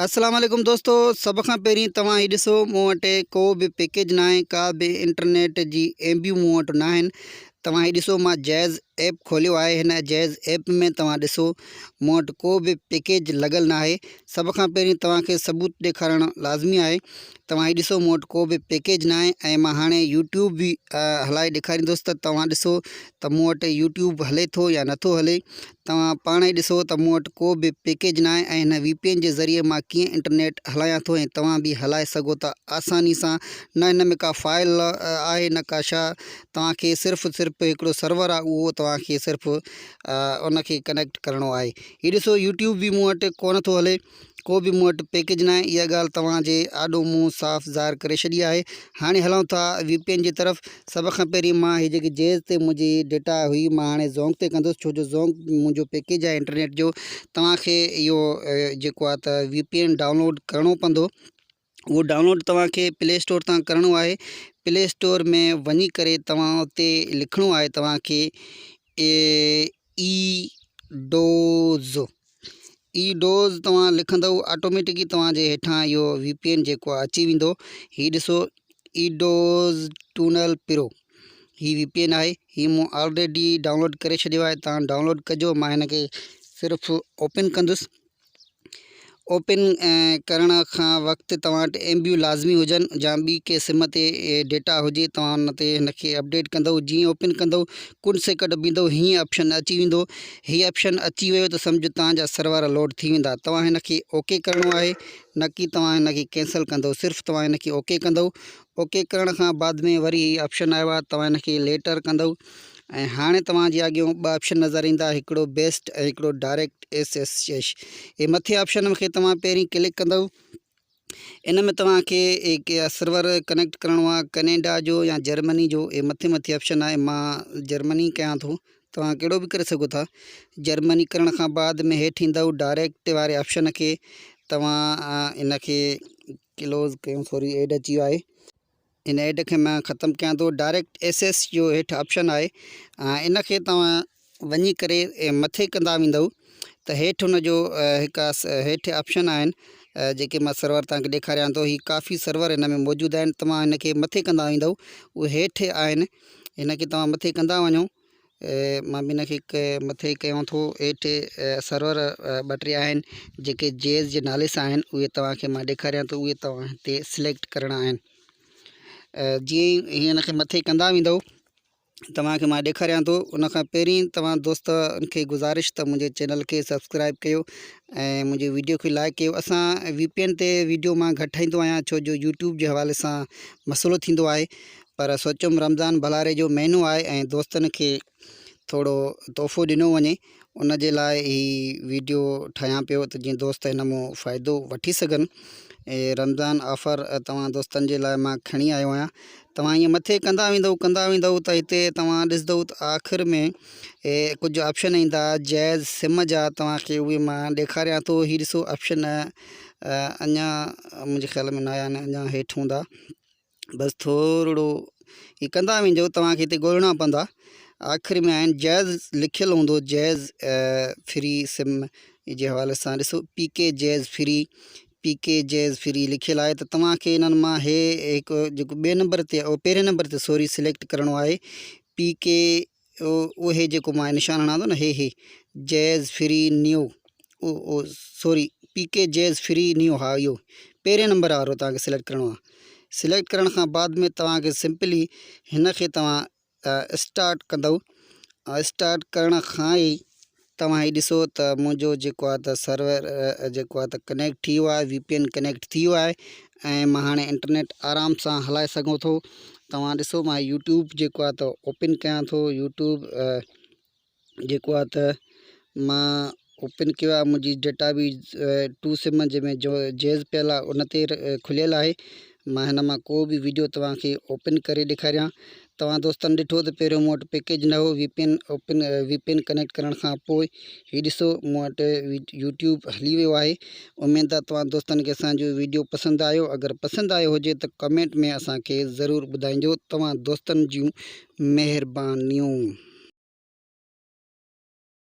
السلام عليڪم دوستو سڀ کان پهرين توهان هي ڏسو مون وٽ ڪو به پيڪيج ناهي ڪا به انٽرنيٽ جي ايم بيون مون وٽ ناهن توهان هي ڏسو مان جيز ايپ کوليو آهي هن جيز ايپ ۾ توهان ڏسو مون وٽ ڪو به پيڪيج لڳل ناهي سڀ کان پهرين توهان کي ثبوت ڏيکارڻ لازمي آهي توهان هي ڏسو مون وٽ ڪو به پيڪيج ناهي ۽ مان هاڻي يوٽيوب به هلائي ڏيکاريندس ته توهان ڏسو ته مون وٽ يوٽيوب هلي ٿو يا نٿو هلي توهان پاڻ ئي ڏسو ته مون وٽ ڪو به پيڪيج ناهي ۽ هن وي پي اين جي ذريعي مان ڪيئن انٽرنيٽ هلايان ٿو ۽ توهان به هلائي سگهو ٿا آساني سان نه هن ۾ ڪا فائل آهي نه ڪا شا توهان کي صرف صرف هڪڙو سرور آهي اهو توهان کي صرف ان کي ڪنيڪٽ ڪرڻو آهي هي ڏسو يوٽيوب به مون وٽ ڪونه ٿو هلي ڪو به مون وٽ پيڪيج ناهي اها ڳالهه توهان جي آڏو مون صاف ظاهر ڪري ڇڏي آهي هاڻي هلون ٿا وي پي اين جي طرف سڀ کان پهرين مان هي جيڪي جيز تي منهنجي ڊيٽا هئي مان هاڻي زونگ تي ڪندس ڇو جو زونگ منهنجو پيڪيج آهي انٽرنيٽ جو توهان کي اهو جيڪو آهي ته وي پي اين ڊائونلوڊ ڪرڻو پوندو اهو ڊائونلوڊ توهان کي پلي اسٽور تان ڪرڻو آهي پلي اسٽور ۾ وڃي ڪري توهان اتي لکڻو آهي توهان کي اي ڊوز اي ڊوز توهان لکندو آٽوميٽڪلي توهان جي هيٺان اهو وي پي اين جيڪو آهي اچي ويندو هي ڏسو اي ڊوز ٽونل پرو هي وي پي اين آهي هي مون آلريڊي ڊائونلوڊ ڪري ڇڏيو آهي توهان ڊائونلوڊ ڪجو مان هن کي صرف اوپن ڪندس اوپن ڪرڻ کان وقت توهان وٽ ايم بيون لازمي هجن يا ٻي ڪنهن سم تي ڊيٽا هجي توهان ان تي هن کي اپڊيٽ ڪندو جيئن اوپن ڪندو ڪجهه سيڪنڊ بيهندو هيئن آپشن اچي ويندو هي آپشن اچي ويو ته سمجهو توهان جا سرور لوڊ ٿي ويندا توهان هن کي اوڪي ڪرڻو آهي نه ڪي توهان هن کي ڪينسل ڪندو صرف توهان هن کي اوڪي ڪندو اوڪي ڪرڻ کان بعد ۾ وري هي آپشن آيو آهي توهان هن کي ليٽر ڪندو ۽ هاڻي توهان جي اڳيون ٻه آپشن نظر ايندا هڪڙو بيسٽ ۽ هڪڙو ڊائريڪٽ ايس ايس ايش هي مٿي آپشن کي توهان پهرين ڪلڪ ڪندو ان ۾ توهان کي سرور ڪنيڪٽ ڪرڻو آهي ڪينيڊا جو يا جرمني جو هي مٿي مٿي آپشن آهي مان جرمني ڪيان ٿو توهان ڪهڙو به ڪري سگهو ٿا جرمني ڪرڻ کان بعد ۾ هيٺ ايندو ڊائريڪٽ واري آپشن کي توهان ان کي ڪلوز ڪيون سوري ايڊ اچي ويو آهي ان ايڊ کي مان ختم ڪيان ٿو ڊائريڪٽ ايس ايس جو هيٺ آپشن آهي ان کي توهان وڃي ڪري مٿي ڪندا ويندو ته هيٺ ان جو هڪ هيٺ آپشن آهن جيڪي مان سرور توهان کي ڏيکاريان ٿو هي ڪافي سرور هن ۾ موجود آهن توهان هن کي مٿي ڪندا ويندو اهي هيٺ آهن هن کي توهان مٿي ڪندا وڃو مان به هن کي مٿي ڪيان ٿو هيٺ سرور ٻه ٽي آهن جيڪي جيز جي نالي سان آهن اهي توهان کي مان ڏيکاريان ٿو اهي توهان هتي سليڪٽ ڪرڻا آهن جيئن ئي هن کي مٿي ڪندا ويندو توهان کي مان ڏيکاريان ٿو ان کان پهرين توهان دوستن کي گذارش ته منهنجي چينل کي سبسڪرائب ڪيو ۽ منهنجي ويڊيو کي لائڪ ڪيو اسان وي پي اين تي ويڊيو مان گهٽ ٺاهيندو آهيان ڇو جو يوٽيوب جي حوالي سان مسئلو ٿيندو آهي پر سوچيم رمضان ڀلاري جو مهينو آهي ۽ دوستن کي ٿورو تحفو ڏنو وڃي ان جي لاء هي ويڊيو ٺاهيان پيو ته جيئن دوست هن مون فائدو وٺي سگهن ۽ رمضان آفر توهان دوستن جي لاء مان کڻي آيو آهيان توهان ائين مٿي ڪندا ويندو ڪندا ويندو ته هتي توهان ڏسندو ته آخر ۾ ڪجهه آپشن ايندا جيز سم جا توهان کي اهي مان ڏيکاريان ٿو هي ڏسو آپشن اڃا منهنجي خيال ۾ نه آيا آهن اڃا هيٺ هوندا بس ٿورڙو هي ڪندا وڃجو توهان کي هتي ڳولڻا پوندا آخر ۾ آهن جيز لکيل هوندو جيز فري سم جي حوالي سان ڏسو P K Jazz free P K Jazz free لکيل آهي ته توهان کي انهن مان هي هڪ جيڪو ٻئي نمبر تي او پهرين نمبر تي سوري سليڪٽ ڪرڻو آهي پي ڪي او هي جيڪو مان نشان هڻان ٿو نه هي هي جيز فري نيو او او sorry P K Jazz free new ها اهو پهرين نمبر وارو توهان کي سليڪٽ ڪرڻو آهي سليڪٽ ڪرڻ کان بعد ۾ توهان کي سمپلي هن کي توهان اسٽارٽ ڪندو اسٽارٽ ڪرڻ کان ئي توهان هي ڏسو ته منهنجو جيڪو آهي ته سرور جيڪو آهي ته ڪنيڪٽ ٿي ويو آهي وي پي اين ڪنيڪٽ ٿي ويو آهي ۽ مان هاڻي انٽرنيٽ آرام سان هلائي سگهان ٿو توهان ڏسو مان يوٽيوب جيڪو آهي ته اوپن ڪيان ٿو يوٽيوب جيڪو آهي ته مان اوپن ڪيو آهي منهنجي ڊيٽا به ٽو سم جنهن ۾ جو جيز پيل آهي ان تي کليل آهي مان هن مان ڪو به ويڊيو توهان کي اوپن ڪري ڏيکاريان توهان دوستن ڏٺو ته پهريون مون وٽ پيڪيج نه هو V P N open V P N connect ڪرڻ کان پوء هي ڏسو مون وٽ يوٽيوب هلي ويو آهي اميد آ توهان دوستن کي اسان جو ويڊيو پسند آيو اگر پسند آيو هجي ته ڪمينٽ ۾ اسان کي ضرور ٻڌائينجو توهان دوستن جون مهربانيون.